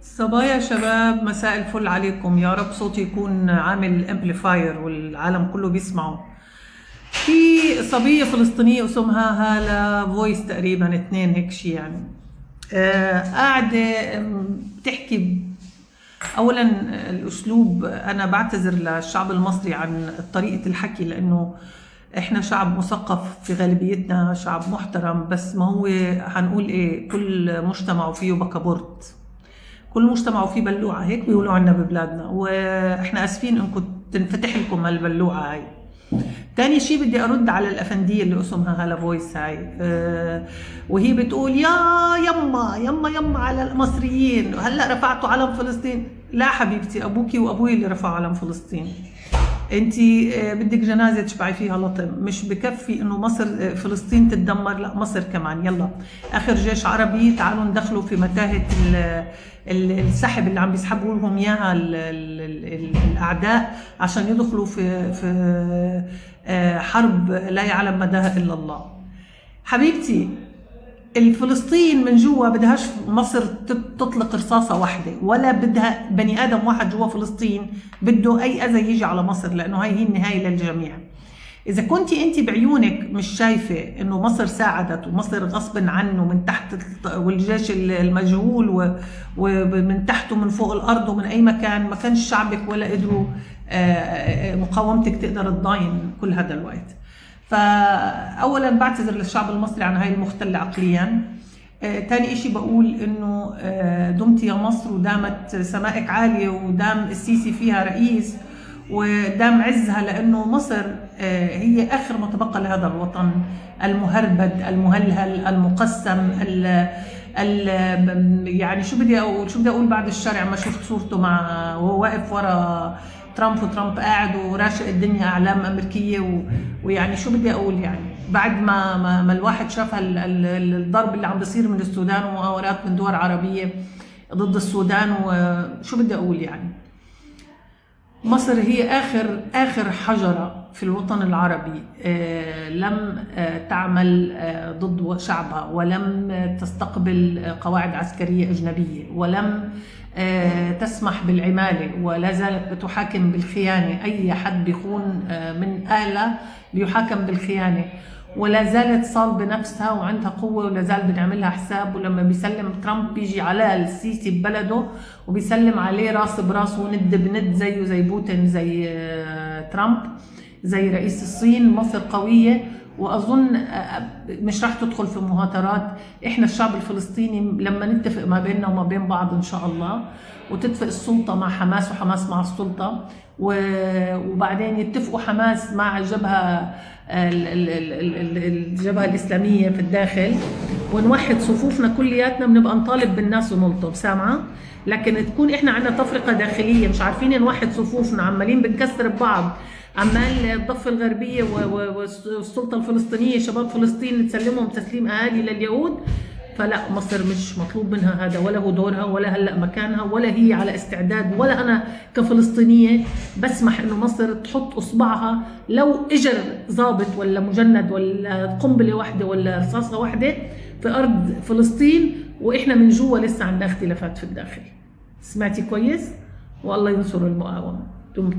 صبايا شباب، مساء الفل عليكم. يا رب صوتي يكون عامل amplifier والعالم كله بيسمعه. في صبية فلسطينية اسمها هالة فويس تقريبا اثنين هيك شيء يعني، قاعدة بتحكي. اولا الاسلوب، انا بعتذر للشعب المصري عن طريقة الحكي، لانه احنا شعب مثقف في غالبيتنا، شعب محترم، بس ما هو هنقول ايه، كل مجتمع فيه بكابورت، كل مجتمع وفيه بلوعة، هيك بيقولوا عنا ببلادنا، واحنا اسفين انكم تنفتح لكم هالبلوعة هاي. تاني شيء بدي ارد على الافندية اللي اسمها هلا فويس هاي، وهي بتقول يا يما يما يما على المصريين، هلا رفعتوا علم فلسطين. لا حبيبتي، ابوكي وابوي اللي رفعوا علم فلسطين. انت بدك جنازه تشبعي فيها لطم. مش بكفي انه مصر فلسطين تتدمر، لا مصر كمان. يلا اخر جيش عربي تعالوا ندخله في متاهه السحب اللي عم بيسحبوا لهم اياها الاعداء عشان يدخلوا في حرب لا يعلم مداها الا الله. حبيبتي، الفلسطين من جوا بدهاش مصر تطلق رصاصة واحدة، ولا بدها بني آدم واحد جوا فلسطين بده أي أذى يجي على مصر، لأنه هاي هي النهاية للجميع. إذا كنت أنت بعيونك مش شايفة إنه مصر ساعدت، ومصر غصب عنه من تحت والجيش المجهول ومن تحت ومن فوق الأرض ومن أي مكان، ما كانش شعبك ولا قدروا مقاومتك تقدر تضاين كل هذا الوقت. فأولا بعتذر للشعب المصري عن هاي المختلة عقليا. تاني إشي بقول إنه دمت يا مصر ودامت سمائك عالية، ودام السيسي فيها رئيس، ودام عزها، لأنه مصر هي آخر ما تبقى لهذا الوطن المهربد المهلهل المقسم ال ال يعني شو بدي أقول، شو بدي أقول بعد الشرع ما شفت صورته مع وهو واقف ورا ترامب، وترامب قاعد وراشق الدنيا أعلام أمريكية، ويعني شو بدي أقول، يعني بعد ما الواحد شاف الضرب اللي عم بيصير من السودان ومؤامرات من دول عربية ضد السودان، وشو بدي أقول، يعني مصر هي آخر آخر حجرة في الوطن العربي لم تعمل ضد شعبها، ولم تستقبل قواعد عسكرية أجنبية، ولم تسمح بالعمالة، ولا زالت بتحاكم بالخيانة. أي حد بيخون من أهلها بيحاكم بالخيانة، ولا زالت صالبة نفسها وعندها قوة، ولا زال بنعملها حساب. ولما بيسلم ترامب بيجي على السيسي ببلده وبيسلم عليه راس براس وند بند، زيه زي بوتين، زي ترامب، زي رئيس الصين. مصر قوية، وأظن مش راح تدخل في مهاترات. إحنا الشعب الفلسطيني لما نتفق ما بيننا وما بين بعض إن شاء الله، وتتفق السلطة مع حماس وحماس مع السلطة، وبعدين يتفقوا حماس مع الجبهة الجبهة الإسلامية في الداخل، ونوحد صفوفنا كلياتنا، بنبقى نطالب بالناس ونلطف سامعة. لكن تكون إحنا عندنا تفرقة داخلية، مش عارفين نوحد صفوفنا، عمالين بنكسر ببعض، عمال الضفة الغربية والسلطة الفلسطينية شباب فلسطين تسلمهم تسليم أهالي لليهود، فلا مصر مش مطلوب منها هذا، ولا هو دورها، ولا هلا مكانها، ولا هي على استعداد، ولا أنا كفلسطينية بسمح إنه مصر تحط إصبعها لو إجر ضابط ولا مجند ولا قنبلة واحدة ولا رصاصة واحدة في أرض فلسطين، وإحنا من جوا لسه عندنا اختلافات في الداخل. سمعتي كويس؟ والله ينصر المقاومة. دمتم.